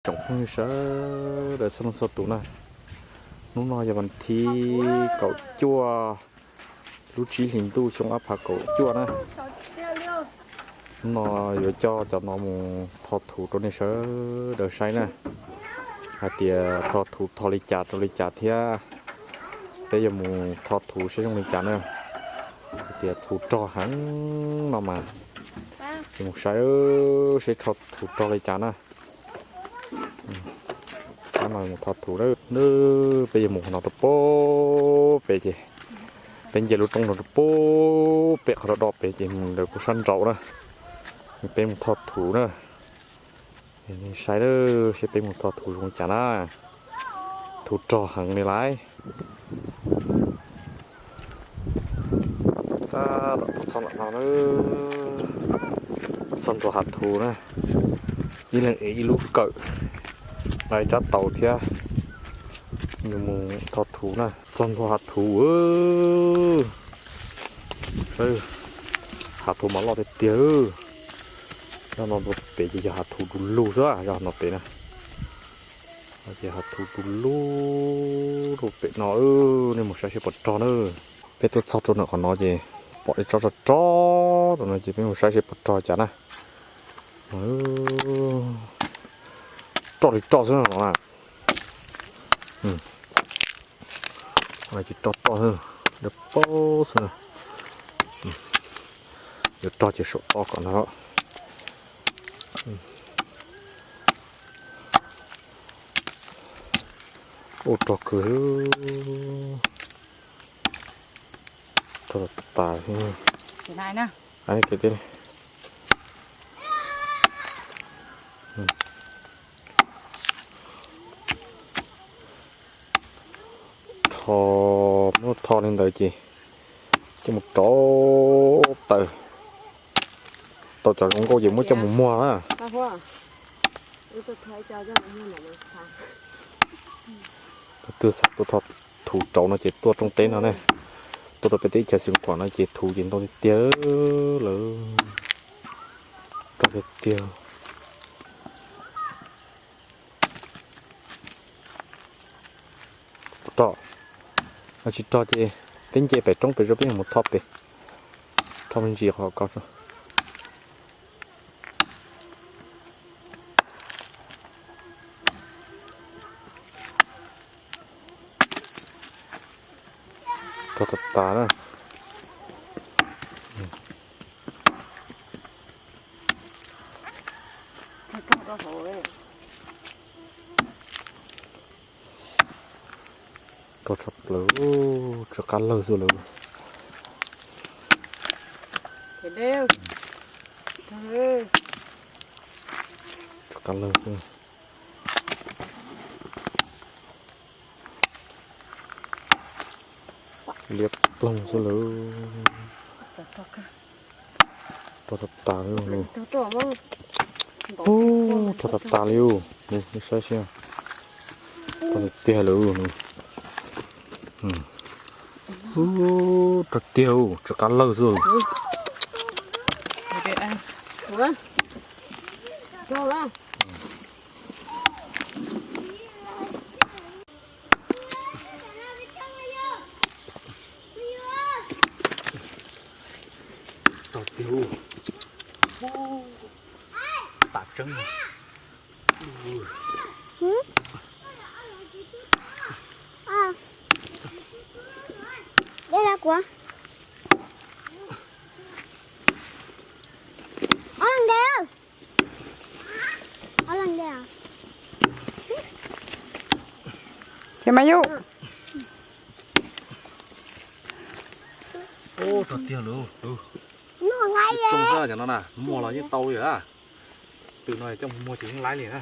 Tsoom phooj ywg sawv daws txhua leej txhua tus na, hnub no yog vas thib kaum cuaj lub tsib hlis ntuj xyoo ob phav kaum cuaj na. Hnub no yuav coj cov no mus tho thuv rau nej sawv daws saib na, hais tias tho thuv tho li cas rau li cas thiab peb yuav mus tho thuv saib zoo li cas na. Hais tias thuv rog heev no mas, mus saib seb tho thuv rog li cas na. Mus tho thuv na, peb yuav mus qhov no rau pem ces, peb nce lub roob no rau pem qhov do do pem ces mus ntawm kuv sab nraud na, peb mus tho thuv na. Saib seb peb mus tho thuv zoo li cas na, thuv rog heev li lauj. Tab tom tuaj txog ntawm no na, txog ntua hav thuv na, ib leeg ev ib lub kawm, nqa ib rab taus thiab, yuav mus tho thuv na. Txog ntua hav thuv, saib, hav thuv mas loj tiag tiag. Nyob no rau pem ces yog hav thuv du lug xwb, yog no pem na. Ces hav thuv du lug rau pem no, nej mus saib seb puas rog na. Peb tuaj txog rau ntawm qhov no ces pom ib tsob rog rog rau no ces peb mus saib seb puas rog cas na. Roj li roj xwb no na. Ces roj roj xwb, dawb paug xwb. Yuav rog ces saum toj kom no. Ua rog kawg, rog tas. Tho, muab tho li ntawd ces coj mus rauv taws, tau cov zoo nkauj ces muab coj mus muag na. Tus twg xav tuaj tho thuv rauv no ces tuaj rooj teb no ne, tuaj rau peb teb chaws Xeev Khuam no ces thuv ces ntau tiag tiag lawm, rog tiag tiag. Rog, tsis rog ces peb nce pem roob pem, peb yuav mus tho pem, tho me ntsis qhov ko. Rog tas tas na. Rog tshaj plaws, tsw qab lawg xwb lawm. Tsw qab lawg xwb. Liab ploog xwb lawm. Rog tas tas li. Ub, rog tas tas li ub. Saib seb, rog tiag tiag lawm. Ub, rog tiag, tsw qab lawg xwb. Rog tiag, tas tseeb. Dej ra kuv. Ob leeg dej. Ob leeg dej. Ces mas yus. Ub, rog tiag lawm. Muag los yeej tau li na. Tus no coj mus muag ces yeej laib li na.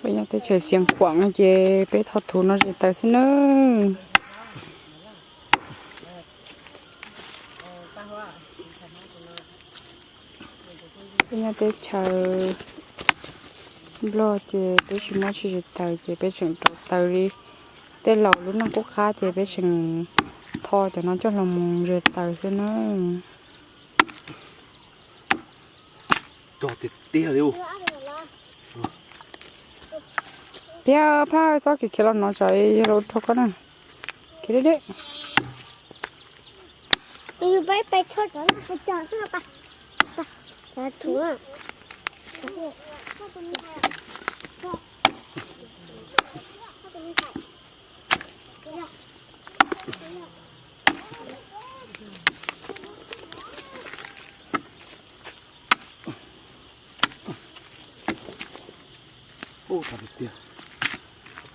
Peb nyob Teb chaws Xiav Khuam no ces peb tho thuv no zes taws xwb nawb. Peb nyob teb chaws Nplog ces peb tsis muaj tsheb zes taws ces peb tseem rauv taws li tej laus lub neej qub qab ces peb tseem tho cov no coj los mus zes taws xwb nawb. Piav phaj txob kiag khiav los no tsam yog los rho koj na. Khiav deb deb. Ub, tau tiag tiag.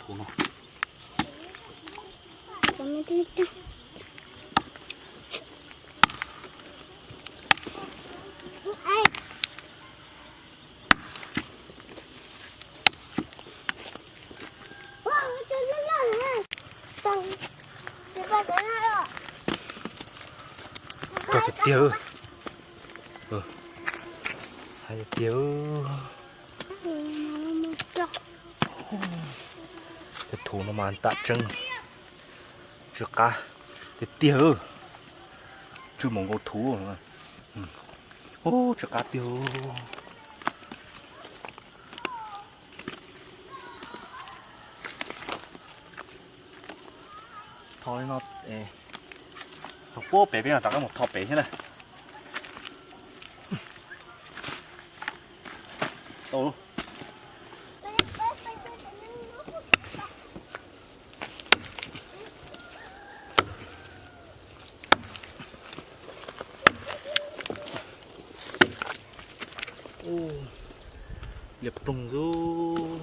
Thuv no. Rog tiag tiag. Hais tiag tiag. Cov thuv no mas tam tseeb, tsw qab tiag tiag. Tsw mus nkaus thuv. Ub, tsw qab tiag. Tho li no, txog puag pem peb mam rov qab mus tho pem thiab na. Liam ploog xwb.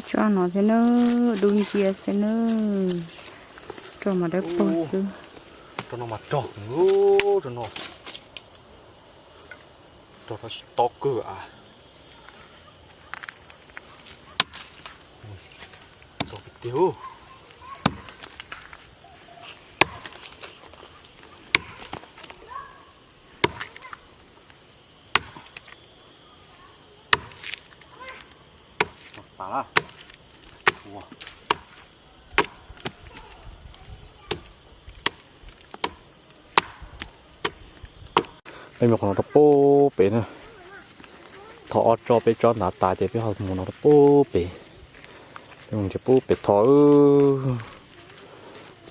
Tsob no thiab nawb, dub nciab xwb nawb. Rog mas dawb paug xwb. Rog no mas rog, rog no rog tsis tob kawg a. Rog tiag tiag. Peb mus qhov no rau puag pem na. Thov ob tsob peb tsob ntav tas ces peb ho mus no rau puag pem. Peb mus ces puag pem thov.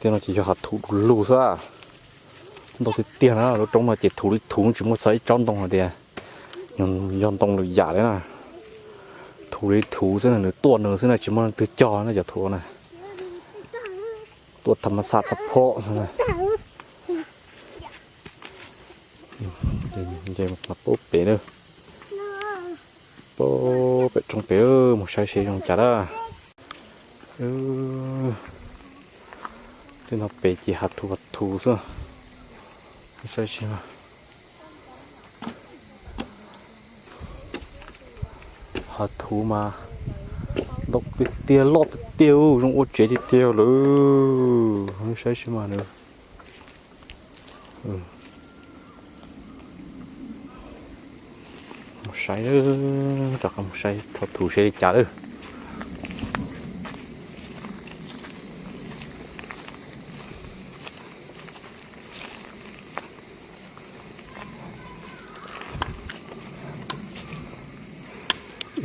Tej no ces yog hav thuv du lug xwb. Ntau tiag tiag na, lub roob no ces thuv li thuv tsis muaj txog ib tsob ntoo hais tias yog ntoo lwm yam li na. Thuv li thuv xwb na, nws tuaj nws xwb na, tsis muaj leej twg cog na cov thuv na. Tuaj tham mas xav txog phob xwb na. Ces puag pem na, puag pem roob pem, mus saib seb zoo cas na. Tej no pem ces hav thuv hav thuv xwb. Saib seb. Hav thuv mas ntau tiag tiag, loj tiag tiag, zoo ua tsev tiag tiag lawm. Saib seb mas nws. Mus saib, rov qab mus saib tho thuv seb li cas lawm.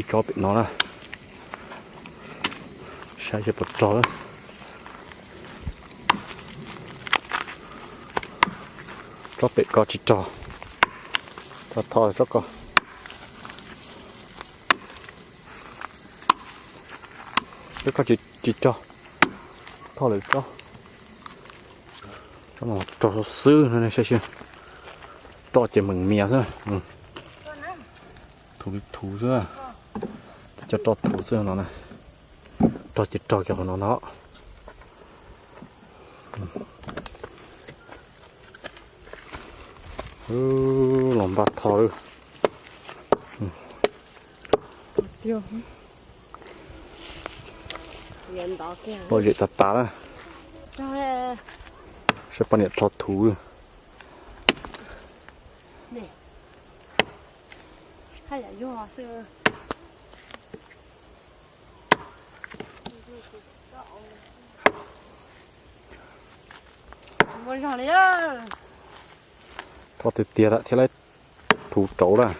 Ib tsob pem no na, saib seb puas rog lawm. Tsob pem ko tsis rog, tso tho tsob ko. Tsob ko tsis rog, tho lawm tsob. Tsob no rog xwb no ne, saib seb. Roj ces meem mias xwb. Thuv thuv xwb. Cov roj thuv xwb no na. Rog ces rog kiag qhov no no. Los npaj tho lawm. Lom zem tas tas na. Saib poj niam rho thuv. Tho tiag tiag thiaj li thuv rauv lawm.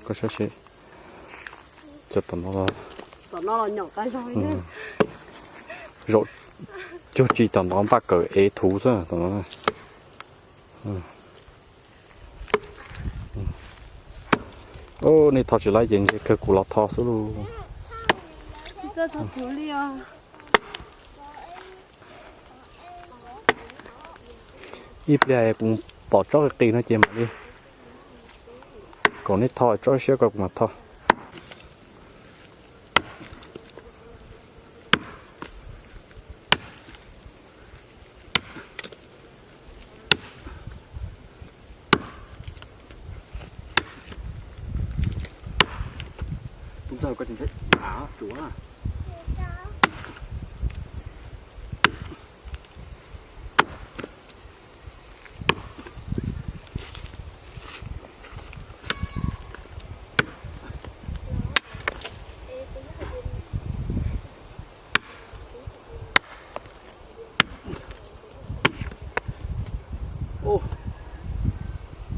Koj saib seb, cov tom no, zaum cuag tsis tom no npaj kawm ev thuv xwb tom no. Nej tho tsis laib ces ntshe kawg kuv los tho xwb lauj. Ib pliag kuv pom tsob qis qis no ces mam li kom nej tho, tso siab kom kuv mam tho.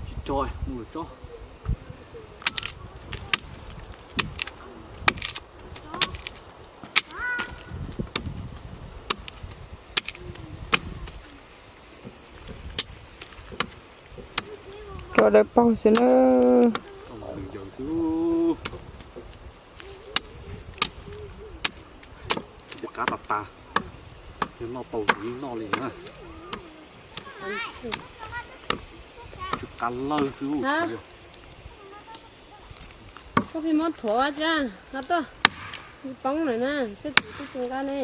Tsis tso, mus lawm tsob. Roj dawb paug xwb na. Qab tas tas, noj tau yeej noj li na. Tsw qab lawg xwb. Koj pheej muab thuav ua cas no tuaj, poob lawm na, seb twb tsis nqa ne.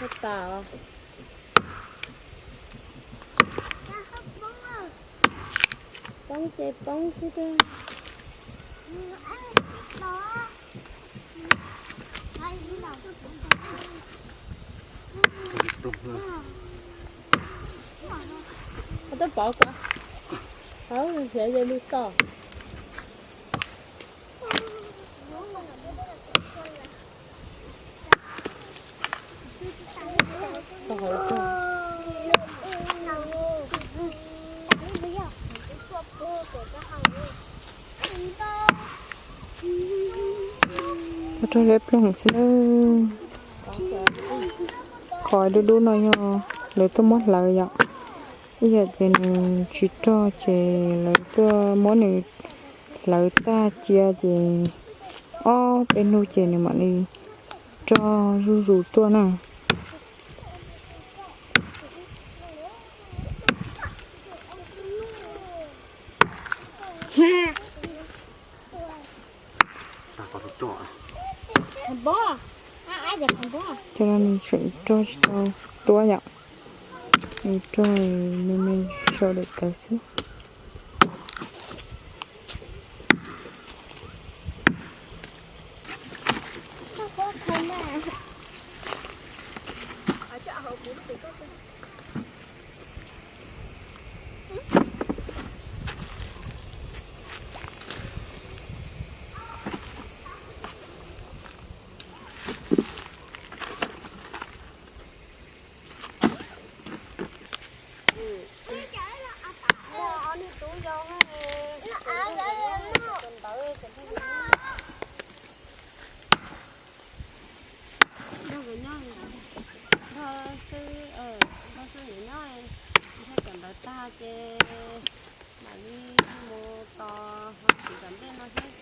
Ua tas os. Poob ces poob xwb tiag. Koj twb pov ko, pov nrhiav ze lug txog. Ua rog liab ploog xwb na. Qhov dub dub no yog lawv tuaj muab hlawv yom. Ib yam ces nws tsis rog ces lawv tuaj muab nws hlawv tag cia ces ob peb hnub ces nws mam li rog zuj zus tuaj na. Cov no nws tseem rog tsis tau tuab yom. Nws rog me me sau daim tawv xwb. Nrog xwb, nrog xwb nyob nyob, ntshai cov ntawd tag ces mam li mus tos hauv tsev tom ntej no thiab.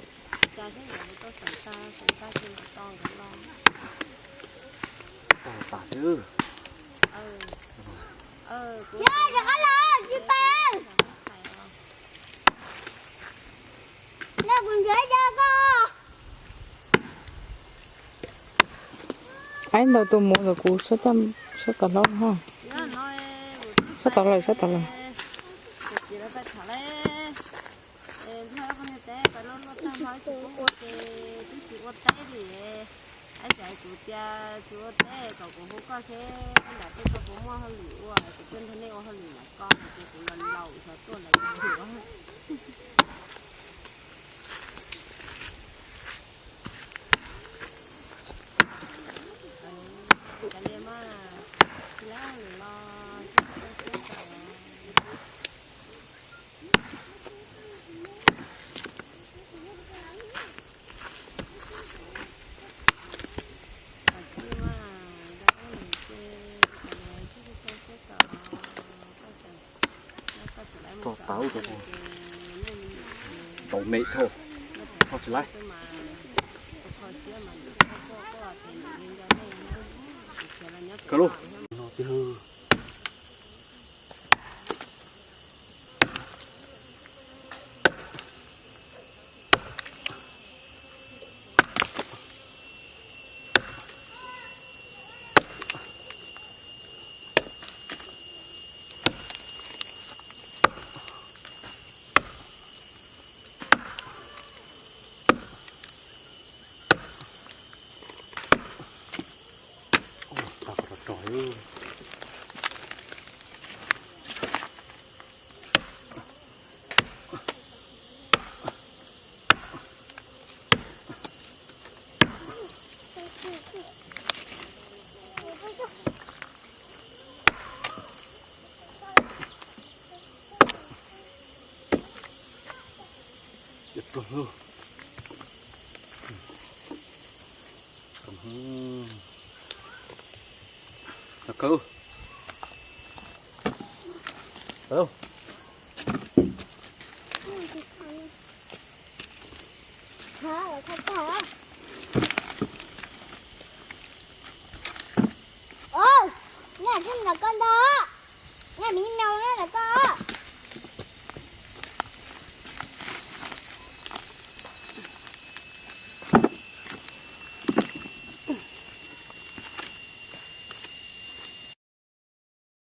Cas xwb nkawd tuaj xeem tag, xeem tag ces mam tos nkawd los. Tag tas xwb. Yog rov qab los tsis pais. Los kuv nrhiav ib co koj. Aib ntau tus mus ntawm kuv sab tom hlob ha. Sab tom lawm, sab tom lawm. Ua teb li, tab sis kuv tias tsis ua teb kom kuv hu koj seb nram tej koj puas muaj hauj lwm ua, kuv tuaj nrog nej ua hauj lwm nram koj ces kuv los laus xyov tuaj lawm. Cov liaj mas tsis lab lwm los tsis tau siab ntawd. Rau tau rau, tau me thau, thau tsis laib. Kawg lub. Ơ, nyob thiab nram koj ntag.